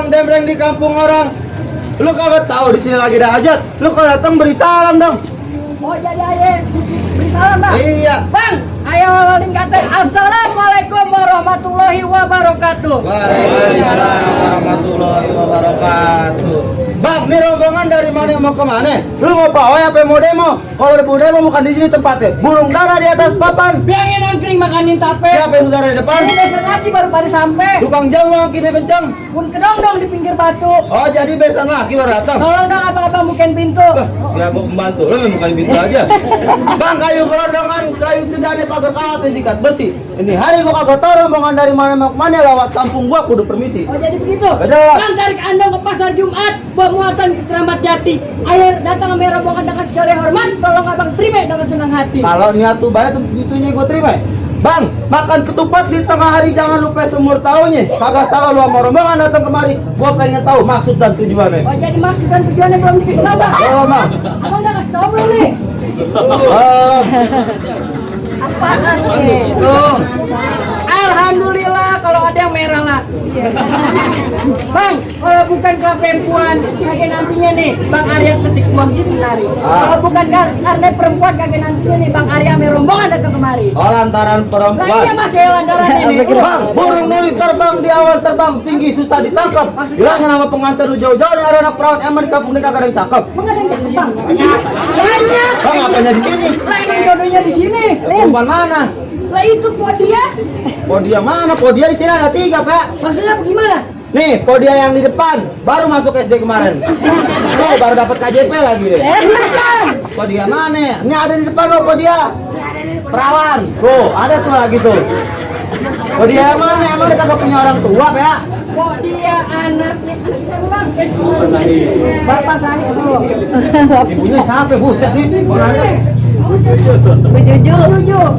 Dembreng di kampung orang. Lu kagak tahu di sini lagi ada hajat. Lu kalau datang beri salam dong. Oh jadi aja beri salam bang. Iya. Bang, ayo tingkatin assalamualaikum warahmatullahi wabarakatuh. Waalaikumsalam warahmatullahi wabarakatuh. Bang, ini rombongan dari mana mau ke mana? Lu mau pawai apa mau demo? Kalau mau demo bukan di sini tempatnya. Burung dara di atas papan. Bilangin angkring makanin tape. Siapa yang udara di depan? Ini besok lagi baru pada sampai. Tukang jamu makinnya kencang. Pun kedong-dong di pinggir batu. Oh, jadi besan lagi baru datang. Tolong dong abang-abang bukain pintu. Kira mau pembantu, lu yang bukain pintu aja. Bang, kayu gelondongan, kayu sedane pagar kawat sikat besi. Ini hari gua kagak tahu rombongan dari mana mau kemana lewat kampung gua kudu permisi. Oh jadi begitu. Betul. Bang tarik andong ke pasar Jumat buat muatan ke Keramat Jati. Ayo datang sama rombongan dengan segala hormat. Tolong abang terima dengan senang hati. Kalau niat tuh baik tentunya gua terima. Bang, makan ketupat di tengah hari jangan lupa seumur tahunnya. Kagak salah lu sama rombongan datang kemari. Gua pengen tahu maksud dan tujuannya. Oh jadi maksud dan tujuannya belum dikasih tahu bang? Oh, Bang. Abang udah kasih tahu belum nih? Oh, Apaan nih? Tuh. Alhamdulillah kalau ada yang merah lah. Bang, kalau bukan perempuan, kakek nantinya nih Bang Arya ketik uang gitu nari. Kalau bukan karena perempuan kakek nantinya nih Bang Arya sama rombongan datang kemari. oh lantaran Lah perempuan. iya mas ya lantaran ini. Bang, burung nuri terbang di awal terbang tinggi susah ditangkap. Bilangin sama pengantin lu jauh-jauh nih ada anak perawan emang di kampung ini kagak ada yang cakep. Bang ada yang cakep bang? Banyak. Bang, apanya di sini? Lah ini jodohnya di sini. Perempuan mana? Lah itu dia. Podia mana? Podia di sini ada 3, Pak. Maksudnya gimana? Nih, Podia yang di depan baru masuk SD kemarin. Tuh, baru dapat KJP lagi deh. Bukan. Podia mana? Ini ada di depan loh Podia. Perawan. Tuh, ada tuh lagi tuh. Podia yang mana? Emang dia kagak punya orang tua, Pak? Kok dia anaknya bang? Bapak saya tuh. Ibunya siapa? Buset nih, pengantin. Jujur,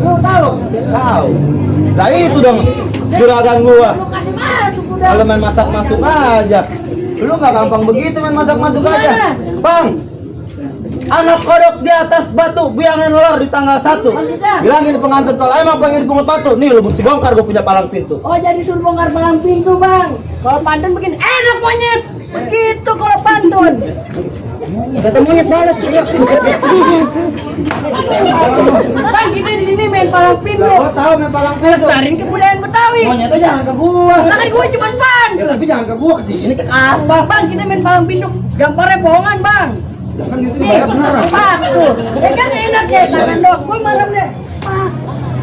lu tahu? Tahu. Lah itu dong juragan gua. Lu kasih masuk udah. Kalau main masak masuk aja. Lu nggak gampang begitu main masak masuk aja. Bang, anak kodok di atas batu biangin ular di tanggal 1. Maksudnya? Bilangin pengantin tol emang pengen dipungut batu. Nih lu mesti bongkar gua punya palang pintu. Oh jadi suruh bongkar palang pintu bang. Kalau pantun bikin enak monyet. Begitu kalau pantun. Kata monyet balas. Bang kita di sini main palang pintu. Gua tahu main palang pintu. Lestariin kebudayaan Betawi. Monyetnya jangan ke gua. Lah kan gue cuma Ya, pantun. tapi jangan ke gua kesini ini ke apa? Bang kita main palang pintu. Gambarnya bohongan bang. Kan itu Nih, bayar beneran. tuh. Ya kan enak ya, tangan dok. Gue marah deh. Ah,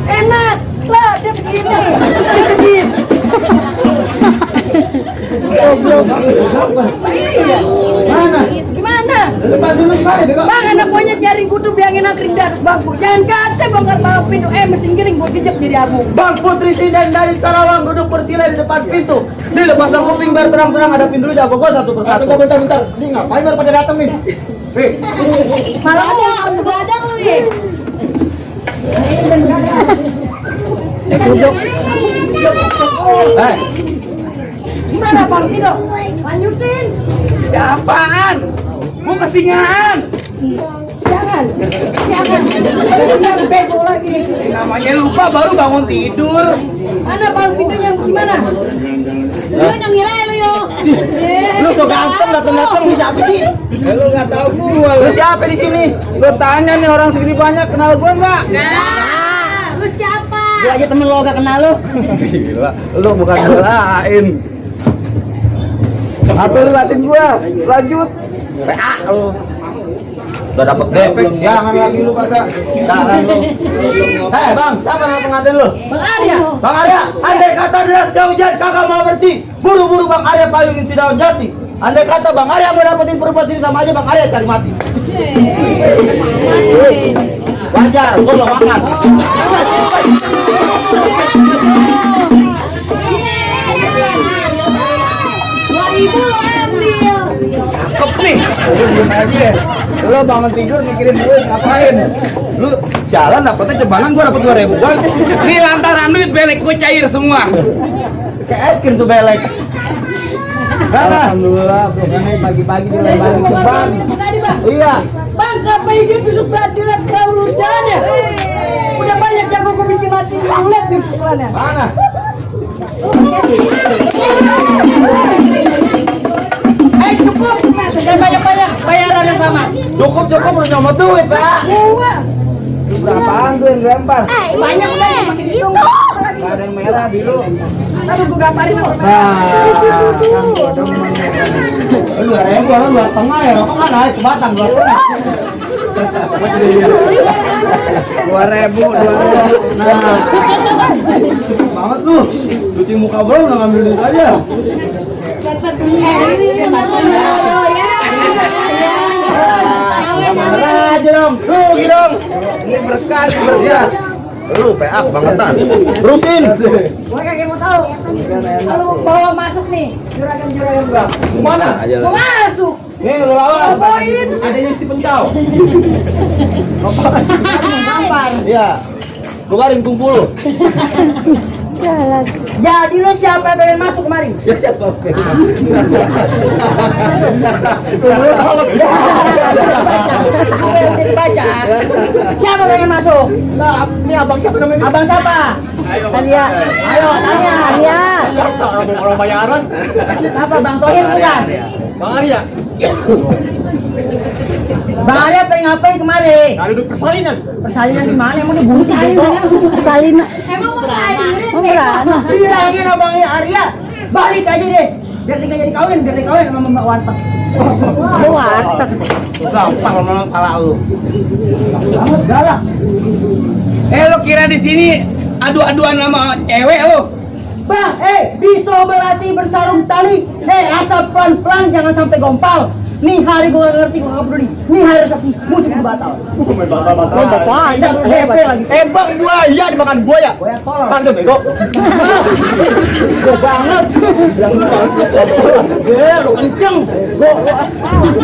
enak. Lah, dia begini. Begini. Goblok. Mana? Gimana? Depan dulu gimana, Bego? Bang, anak buahnya jaring kutu biangin akring di atas bangku. Jangan kata bongkar balok pintu. Mesin giring gua kejep jadi abu. Bang Putri Sinden dari Karawang duduk bersila di depan pintu. Nih lepaskan kuping biar terang-terang hadapin dulu jago gua satu persatu. Bentar. Ini ngapain baru pada datang nih? Malah ada, begadang lu ya. Duduk. Gimana Bang Tito? Lanjutin. Siapaan? Gua kesingan. Jangan. Jangan bego lagi. Namanya lupa baru bangun tidur. Mana Bang Tito yang gimana? Lu yang ngira lu yo. Lu so ganteng datang-datang bisa apa sih? Lu nggak tahu gua. Lu siapa di sini? Lu tanya nih orang segini banyak kenal gua enggak? Nah, lu siapa? Gua aja temen lo gak kenal lo. Gila, lu bukan belain. Apa lu latin gua? Lanjut. PA lu. Udah dapet depek, jangan lagi lu pada. Jangan lu. Hei bang, siapa nama pengantin lu? Bang Arya. Bang Arya, andai kata deras hujan kakak mau berhenti, buru-buru Bang Arya payungin si daun jati. Andai kata Bang Arya mau dapetin perempuan sini sama aja Bang Arya cari mati. Wajar, gua mau makan. 2000 lo ambil. Cakep nih. Lu diem aja. Lu bangun tidur mikirin duit ngapain? Lu jalan dapetnya cebanan gua dapet 2000 gua. Ini lantaran duit belek gue cair semua. Kayak es krim tuh belek. Alhamdulillah, bukannya pagi-pagi dilebarin ceban. Tadi Bang. Iya. Bang, kenapa ini besok berhati-hati kau lurus jalannya? Udah banyak jago gue bikin mati yang lihat di sekolahnya. Mana? Cukup. Dan banyak-banyak bayarannya sama. Cukup udah nyomot duit, Pak. Gua. Berapaan tuh yang lempar? Banyak udah makin hitung. Nggak ada yang merah, biru. Aduh, gue gamparin lo. Lu 2000 kan 2,5 ya, rokok kan naik ke batang 2,5. 2000. Nah. Banget lu. Cuci muka bro udah ngambil duit aja. Aja dong, rugi dong. Ini berkah, ya. Lu PA bangetan. Terusin. Gue kagak mau tahu. Kalau bawa masuk nih, juragan gua. Mana? Aja Mau masuk. Nih lu lawan. Bawain. Adanya Stephen Chow. Gampang. Iya. Gua garing kumpul lu. Jadi lo siapa yang pengen masuk kemari? Ya siapa? Baca. Siapa yang pengen masuk? Nah, ini abang siapa namanya? Abang siapa? Tania. Ayo, Tania. Tania. Orang bayaran. Apa Bang Tohir bukan? Bang Arya. Bang Arya pengen ngapain kemari? Nah, duduk persalinan. Persalinan di mana? Emang dibunuh gitu? Persalinan. Emang mau ngadirin? Oh, bilangin abang Arya, balik aja deh. Biar tinggal jadi kawin sama Mbak Warteg. Warteg. Gampang sama kepala lu. Banget galak. Lo kira di sini adu-aduan sama cewek lo? Bang, bisa berlatih bersarung tali. Asal pelan-pelan jangan sampai gompal. Nih hari gua gak ngerti, gua gak peduli. Nih hari resepsi, musik gua batal. Batal. Bang, buaya dimakan buaya. Buaya tolong. Pantu bego. Gua banget. Lu kenceng.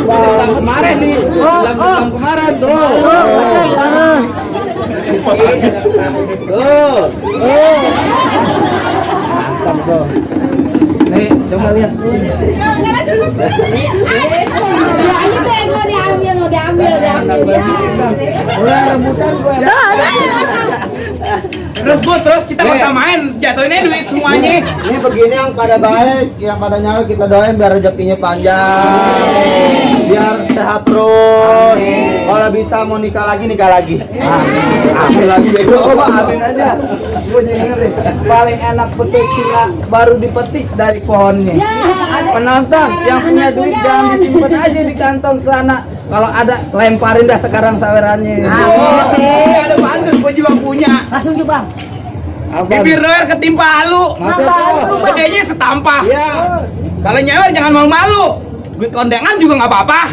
Bilang kemarin nih. Bilang kemarin tuh. Tuh. Mantap tuh. Nih, coba lihat. Ya ini bego diambil. Udah rebutan gue. Terus kita nggak usah main, jatuhinnya duit semuanya. Ini begini yang pada baik, yang pada nyawa kita doain biar rezekinya panjang, biar sehat terus. Kalau bisa mau nikah lagi. Amin lagi bego. Amin aja. Gue jadi ngeri. Paling enak petik cina baru dipetik dari pohonnya. Penonton yang punya duit jangan disimpan aja di kantong celana. Kalau ada lemparin dah sekarang sawerannya. Ada pantun, gue juga punya. Langsung coba. Bibir doer ketimpa halu, Masa tuh? gedenya setampah. Iya. Kalau nyewer jangan malu-malu. duit kondengan juga nggak apa-apa.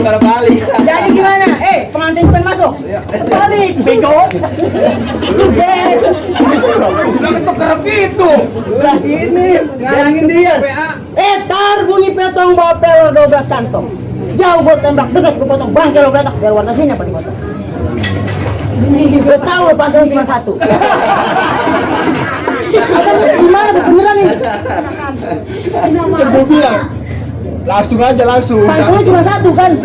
Kalau balik. Jadi gimana? Pengantin bukan masuk. Balik, bego. Sudah ketuker gitu. Udah sini, ngalangin dia. PA. Tar bunyi petong bawa pelor 12 kantong. Jauh gue tembak, dekat gue potong bangke lo peletak. Biar warna sini apa dipotong? Gue tahu lo pantun cuma satu. Gimana beneran ini? Gue bilang, langsung aja langsung. Pantunnya cuma satu kan?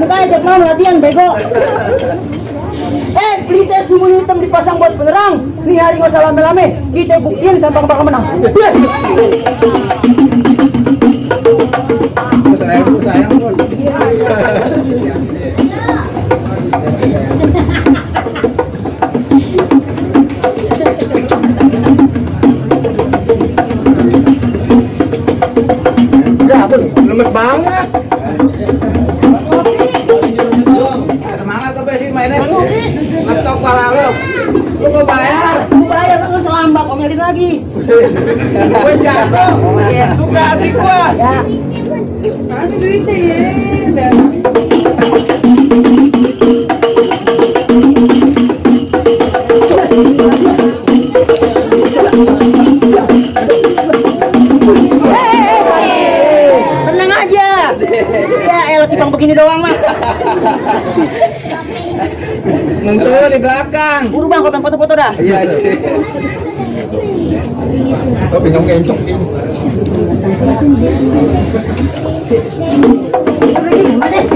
Makanya tiap malam latihan bego. Pelita sumbu hitam dipasang buat penerang. Nih hari nggak usah lame-lame. Kita buktiin sampai bakal menang. Sayang pun. Lemes banget. Semangat apa sih mainnya? Ngetok pala lo. Lu mau bayar? Gue bayar kan selambak omelin lagi. Gue jatuh. Suka hati gua. Ya. Tenang aja. Ya elah tipang begini doang mah. Muncul di belakang. Buru bang konten foto-foto dah. Iya. Oh, bencong-bencong.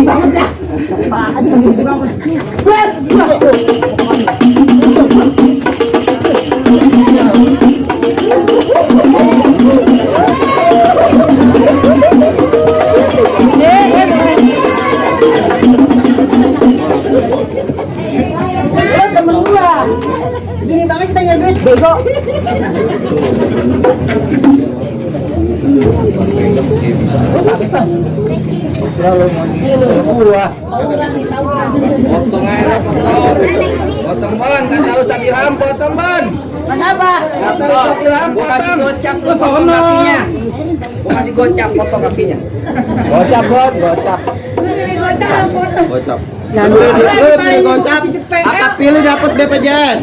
Banget dah. Apaan begitu banget. Temen gua. Gini banget kita nyari duit bego. Potong aja, potong ban, kan harus ilham, potong ban. Kenapa? Kata Ustaz Ilham, Gua kasih potong. gocap lu sono. Gua kasih gocap, potong kakinya. Gocap, gocap. Gocap. Nah, Lu pilih gocap, apa pilih dapat BPJS?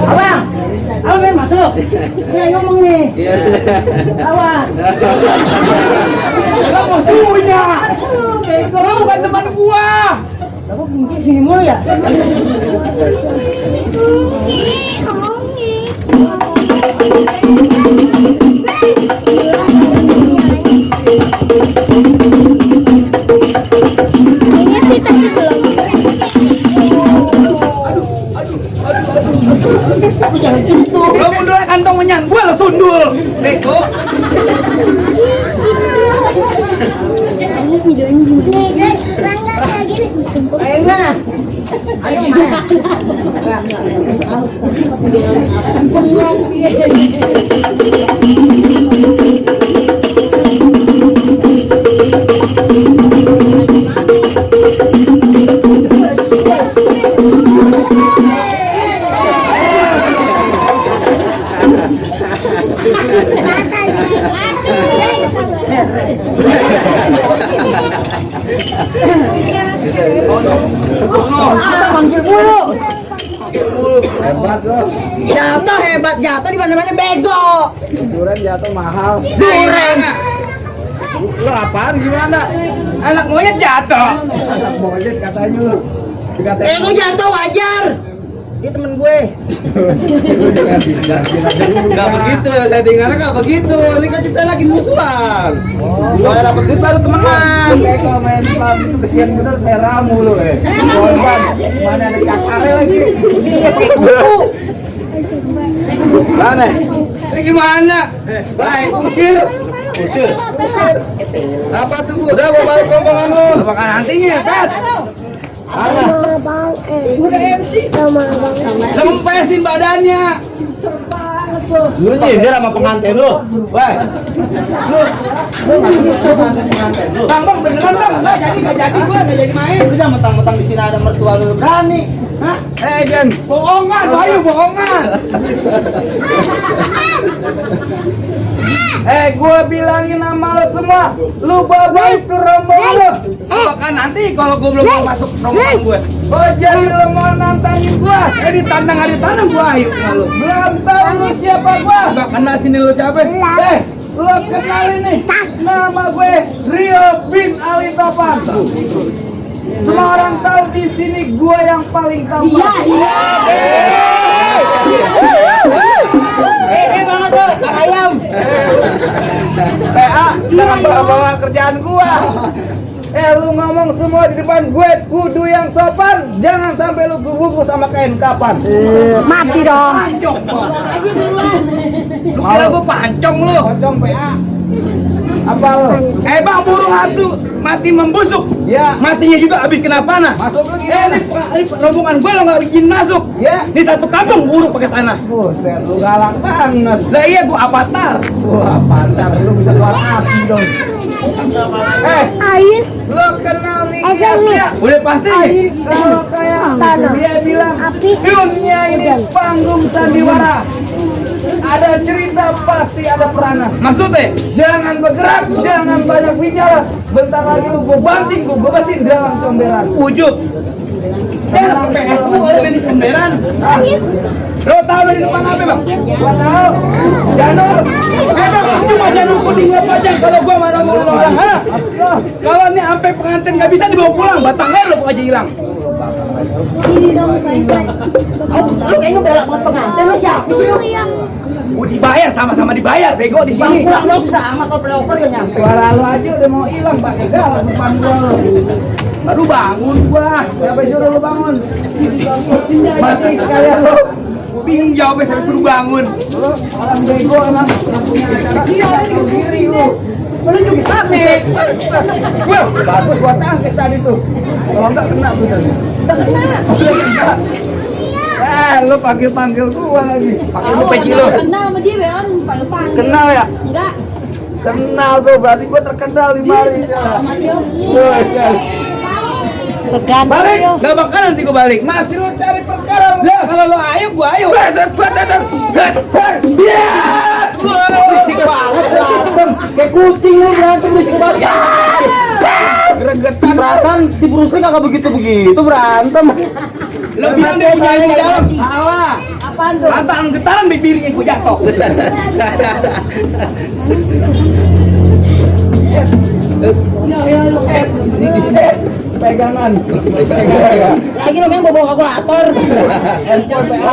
Abang, abang main masuk. Saya ngomong nih. Iya. Awas. Lo musuhnya. Bego. Lo bukan teman gua. Aku gini sini mulu ya. Jangan gitu. Lo mundur kantong menyan, gua lo sundul. Bego. Ayo mana? Ayo mana? Manggil mulu. Hebat lo. Jatuh hebat, jatuh di mana-mana bego. Duren jatuh mahal. Duren. Lu apaan gimana? Anak monyet jatuh. Anak monyet katanya lu. Dikatain Lu jatuh wajar. Dia temen gue. Nggak begitu, settingannya nggak begitu. Ini kan kita lagi musuhan. Kalau dapet duit baru temenan. Kalau main bang kesian bener merah mulu Mana ada cakarnya lagi? Dia pakai kuku. Mana? Ini gimana? Baik, usir. Usir. Apa tuh? Udah mau balik kompongan lu. Apakah nantinya, Tat? Mana? Udah MC. Lempesin badannya. Lu nyindir sama pengantin lu. Weh. Lu pengantin lu. Bang beneran bang, nggak jadi main. Lu jangan mentang-mentang di sini ada mertua lu berani. Hah? Jen. Bohongan, Bayu bohongan. Gue bilangin sama lo semua, lu bawa itu rombongan lo. Bahkan nanti kalau gue belum mau masuk rombongan gue, jadi lo mau nantangin gue, ditantang gue ayo lu. Belum tahu lu siapa gua. Gak kenal sini lu siapa? Lu kenal ini. Nama gue Rio bin Ali Topan. Semua orang tahu di sini gue yang paling tampan. Iya. Mana tuh? Ayam. Jangan bawa kerjaan gua. Lu ngomong semua di depan gue kudu yang sopan, jangan sampai lu gugup sama kain kapan. Mati dong. Pancong. Aja duluan. Lu kira gua pancong lu? Pancong PA. Apa lu? Bang burung hantu mati membusuk. Ya. Matinya juga habis kena panah. Masuk lagi. Ini rombongan gua lo nggak izin masuk. Ya. Ini satu kampung buruk pakai tanah. Buset, lu galak banget. Lah iya gua avatar. Wah, avatar lu bisa keluar api dong. Air. Lo kenal nih ya? Udah pasti nih. Kalau kayak dia bilang dunia ini panggung sandiwara. Ada cerita pasti ada perana. Maksudnya jangan bergerak, jangan banyak bicara. Bentar lagi lu gue banting, gue bebasin dalam comberan. Wujud. PS lu ada di comberan. Lo tahu dari depan apa bang? Gua tahu. Janur. Cuma janur kuning apa aja kalau gua marah mau orang. Kalau nih sampai pengantin nggak bisa dibawa pulang, batangnya lo aja hilang. Ini dong baik-baik. Lu kayaknya belak buat pengantin lu siapa sih lu? Dibayar sama-sama dibayar, bego di sini. Pulang dong susah amat kalau pelopor udah nyampe. Suara lu aja udah mau hilang pakai galak depan gua lo. Baru bangun gua. Siapa suruh lu bangun? Mati sekalian lu. Bingung jawabnya sampai suruh bangun. Lu orang bego emang yang punya acara. Iya, sendiri lu. Lu juga mati. Gua bagus gua tangkis tadi tuh. Kalau enggak kena tuh tadi. Enggak kena. Lu panggil gua lagi. Pakai lu peci lu. Kenal sama dia, Beon. Panggil. Kenal ya? Enggak. Kenal tuh, berarti gua terkenal di mari. Balik, gak bakal nanti gua balik. Masih lu cari perkara. Lah kalau lu ayo, gua ayo. Beset. Ya, berisik banget berantem. Kayak kucing lu berantem berisik banget. Gregetan. Perasaan si Bruce Lee kagak begitu berantem. Lu bilang dia main di dalam. Salah. Apaan tuh? Lantaran getaran bibirnya gua jatuh. Pegangan. Lagi lu yang bawa kalkulator.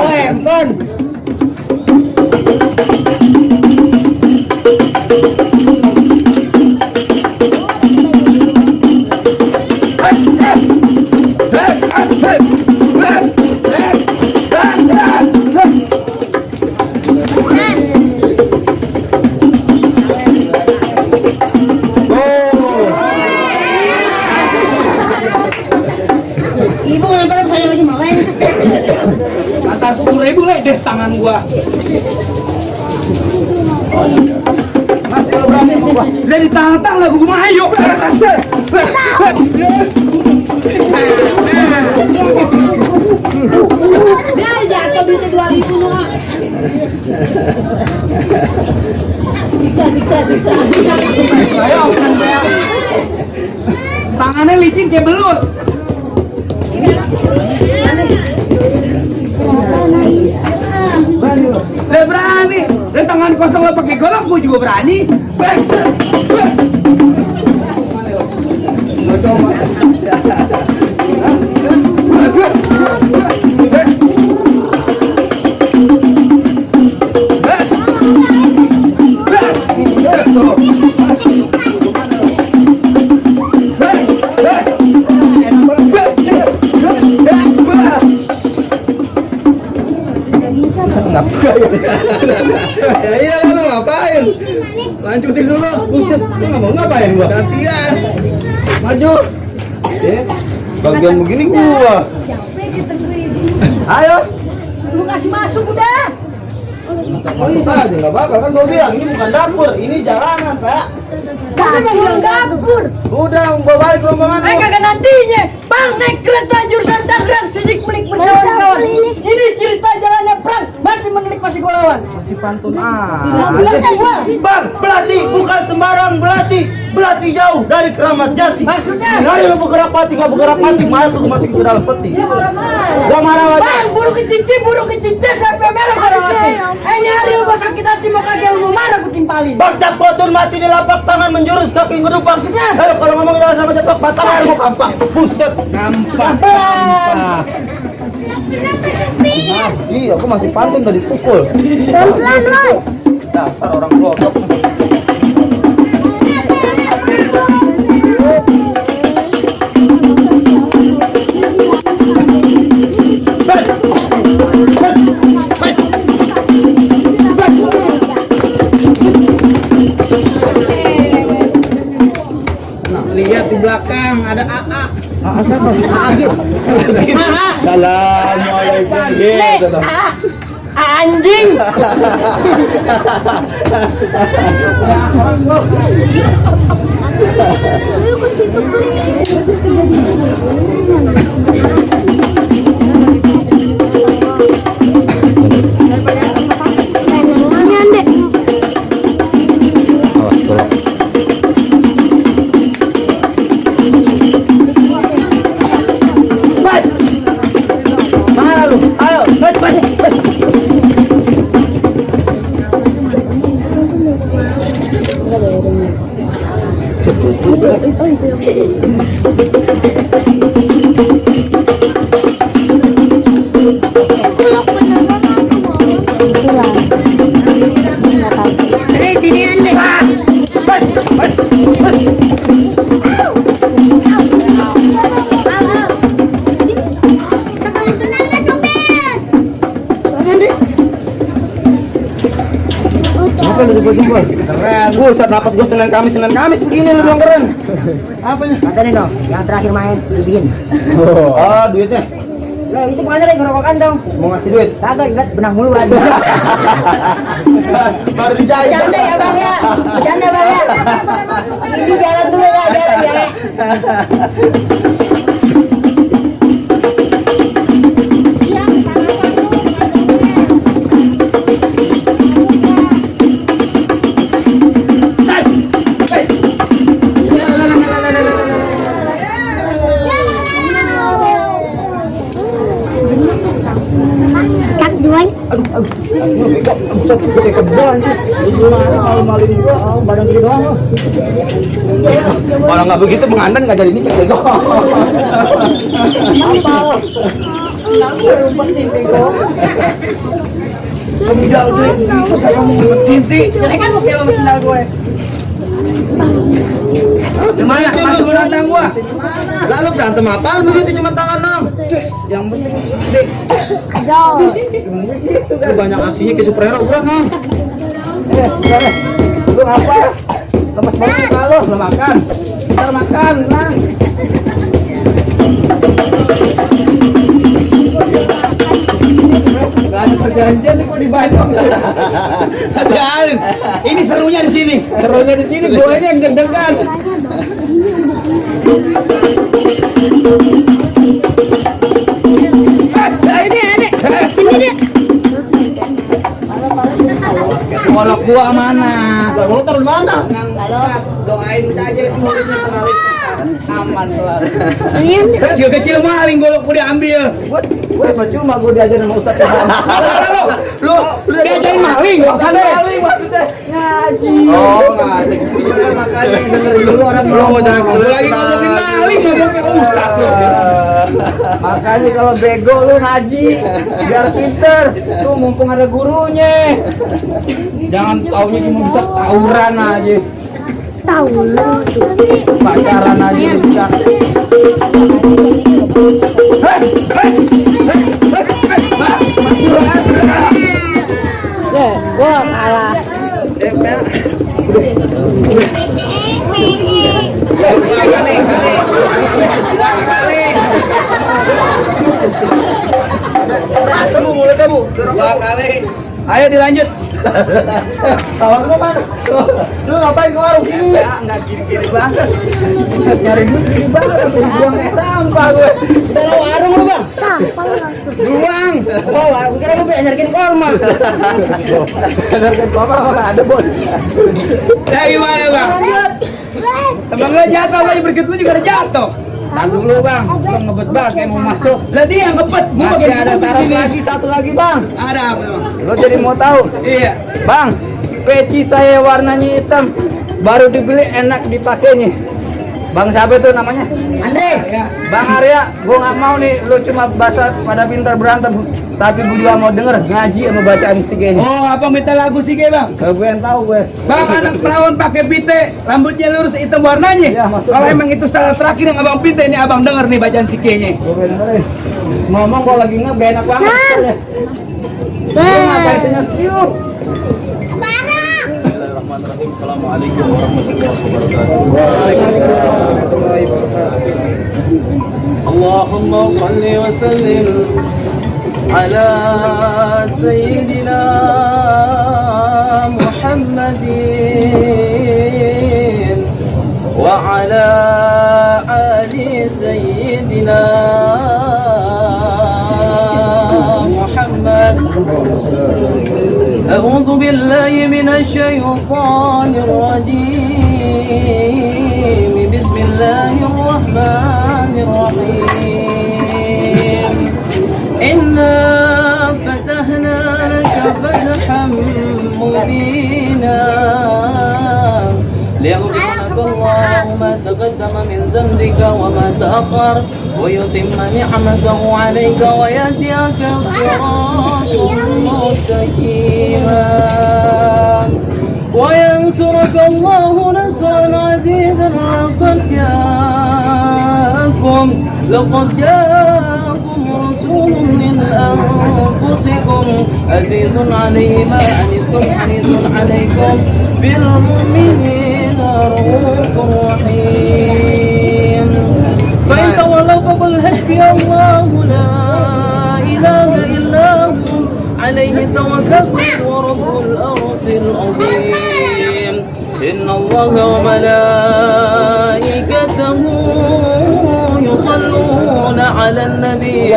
Handphone. Ibu nganterin saya lagi meleng. Atas 10.000 le des tangan gua. Masih lo berani sama gua. Udah ditantang lah gua mah ayo. Dia jatuh duitnya 2.000 Noah. Bisa. Ayo. Tangannya licin kayak belut. Berani. Dan tangan kosong lo pakai golok gua juga berani. Ya iya lu ngapain? Lanjutin dulu. Buset, lu nggak mau ngapain gua? Gantian. Maju. Bagian begini gua. Siapa yang kita beri? Ayo. Lu kasih masuk udah. Masuk aja nggak bakal kan gua bilang ini bukan dapur, ini jalanan Pak. Masa bang bilang dapur? Udah bawa balik rombongan. Kagak nantinya. Bang naik kereta jurusan Tangerang, sisik menik berkawan-kawan. Ini cerita jalannya perang, masih menelik masih gua lawan. Masih pantun Bang, Belati bukan sembarang Belati jauh dari Keramat Jati. maksudnya? Dari lu bergerak pati nggak bergerak pati, mayat tuh masukin ke dalam peti. Gua marah aja. Bang, burung kecici sampai merah kalau hati. Ini hari lu gua sakit hati mau kagak lu marah ku timpalin. Bang Jakotun mati di lapak tangan menjurus kaki ngedupang. Kalau ngomong jangan sama ceplok batang air mau gampang. Buset, gampang. Iya, aku masih pantun dari pukul. Pelan-pelan, Bang. Dasar orang goblok. Lihat di belakang ada AA. AA siapa? AA. Assalamualaikum. Gitu. Anjing. Mana lu? Ayo, bas. Apa lu jempol? Keren. Buset, napas gue Senin Kamis begini lu bilang keren. Apanya? Kata nih dong, yang terakhir main bikin. Oh, duitnya. Lah itu bukan lagi gerobakan dong. Mau ngasih duit? Kagak ingat benang mulu aja. Baru dijahit. Bercanda ya bang ya, bercanda bang ya. Ini jalan dulu ya, jalan ya. Badan gede doang. Kalau nggak begitu pengantin nggak jadi nikah bego. Kemudian itu saya mau ngetin sih. Jadi kan mau film sendal gue. Gimana sih lu Belakang gua. Lalu berantem apa? Begitu cuma tangan dong. Yang penting gede. Lu banyak aksinya ke superhero udah nang. Udah deh. Lu apa? Lemas banget kalau lu makan. Kita makan, nang. Gak ada perjanjian nih kok di Bandung. Hati-hati. Ini serunya di sini. Serunya di sini, gue aja yang deg-degan. Kolok gua mana? Kolok taruh mana? Doain aja muridnya aman lah. Kecil kecil maling golok gua diambil. Gue percuma gue diajarin sama Ustaz. Lu Diajarin maling, maksudnya. maling maksudnya ngaji. Oh, ngaji. Makanya dengerin dulu orang Lu jangan ketemu lagi ngomongin maling, ngomongin Ustaz lu. Makanya kalau bego lu ngaji biar pinter. Tuh mumpung ada gurunya. Jangan taunya cuma bisa tawuran aja. Pacaran aja bisa. Gua kalah. Kamu mulai kamu, 2 kali. Ayo dilanjut. Tawar lu Bang. Lu ngapain ke warung sini? Enggak kiri-kiri banget. Nyari duit kiri banget. Buang sampah gue. Udah warung lu bang. Buang. Oh, aku kira lu nyariin korma. Dengarkan bapak orang ada bos. Ya gimana bang? Abang lo jatuh lagi berikut lu juga ada jatuh. Tahan dulu Bang. Lu ngebet banget kayak mau masuk. Lah dia ngebet. Gua Masih bagian ada situ syarat sini. lagi, satu lagi Bang. Ada apa bang? Lo jadi mau tahu? Iya. Bang, peci saya warnanya hitam, baru dibeli enak dipakainya. Bang siapa itu namanya? Andre. Ya. Bang Arya, gua nggak mau nih lu cuma bahasa pada pintar berantem, tapi gua juga mau denger ngaji sama bacaan si kayaknya. Oh, apa minta lagu sih gue bang? Gue pengen tahu gue. Bang, anak perawan pakai pite, rambutnya lurus hitam warnanya. Iya, maksudnya. Kalau emang itu salah terakhir yang abang pite, ini abang denger nih bacaan si kayaknya. Gue pengen dengerin. Ngomong kalau lagi nggak enak banget. Soalnya. Lu ngapain senyum? Yuk. Bismillahirrahmanirrahim. Assalamualaikum warahmatullahi wabarakatuh. Waalaikumsalam warahmatullahi wabarakatuh. Allahumma salli wa sallim ala sayyidina Muhammadin wa ala ali sayyidina Muhammad. أعوذ بالله من الشيطان الرجيم بسم الله الرحمن الرحيم إنا فتحنا لك فتحا مبينا ليغفر لك الله ما تقدم من ذنبك وما تأخر ويتم نعمته عليك ويهديك صراطا مستقيما وينصرك الله نصرا عزيزا لقد جاءكم رسول من أنفسكم عزيز عليه ما عنتم حريص عليكم بالمؤمنين رؤوف رحيم فإن تولوا فقل حسبي الله لا إله إلا هو عليه توكلت ورب الأرض العظيم إن الله وملائكته يصلون على النبي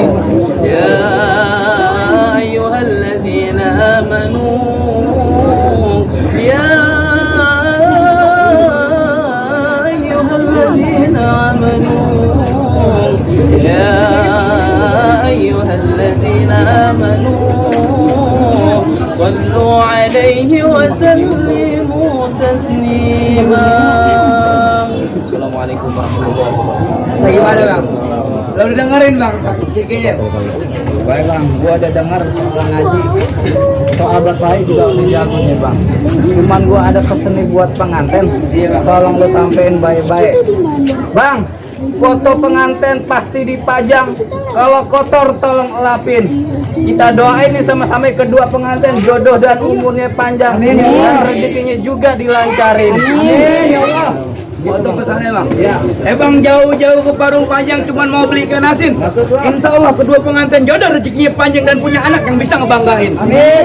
يا أيها الذين آمنوا يا أيها الذين آمنوا يا أيها الذين آمنوا صلوا عليه وسلموا تسليما. Assalamualaikum warahmatullahi wabarakatuh. Nah, gimana bang? Lo udah dengerin bang sikitnya? Baik Bang, gua ada dengar tentang ngaji. Soal baik juga udah jago nih Bang. Cuman gua ada pesen nih buat pengantin. Tolong lu sampein baik-baik. Bang, foto pengantin pasti dipajang. Kalau kotor tolong elapin. Kita doain nih sama-sama kedua pengantin jodoh dan umurnya panjang. Amin, ya Allah. Dan rezekinya juga dilancarin. Amin ya Allah. Itu pesannya bang. Ya. Bang jauh-jauh ke Parung Panjang cuman mau beli ikan asin. Maksud lu? Insya Allah kedua pengantin jodoh rezekinya panjang dan punya anak yang bisa ngebanggain. Amin.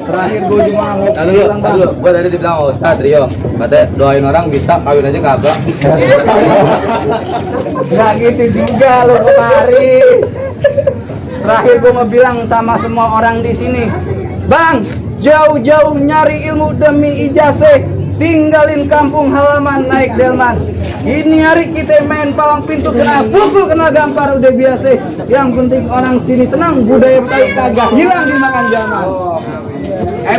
Terakhir gue cuma mau bilang Bang. Gue tadi dibilang Ustadz Rio, katanya doain orang bisa, kawin aja kagak. Nggak gitu juga lo kemari. Terakhir gue mau bilang sama semua orang di sini, Bang, jauh-jauh nyari ilmu demi ijazah, tinggalin kampung halaman naik delman. Ini hari kita main palang pintu kena pukul kena gampar udah biasa. Yang penting orang sini senang, budaya Betawi kagak hilang dimakan zaman.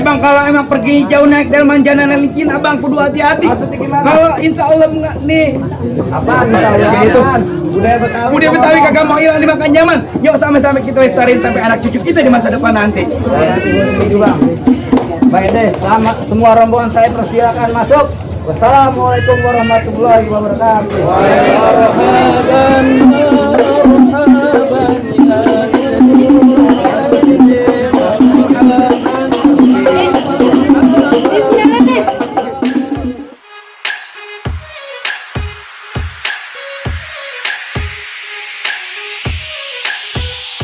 Bang kalau emang pergi jauh naik delman jalan licin abang kudu hati-hati. Maksudnya gimana? Kalau insya Allah enggak nih Apaan misalnya gitu? Budaya Betawi. budaya Betawi kagak mau hilang dimakan zaman. Yuk sama-sama kita lestariin sampai anak cucu kita di masa depan nanti. Setuju Bang. Baik deh, selamat semua rombongan saya persilakan masuk. Wassalamualaikum warahmatullahi wabarakatuh. Marhaban, marhaban.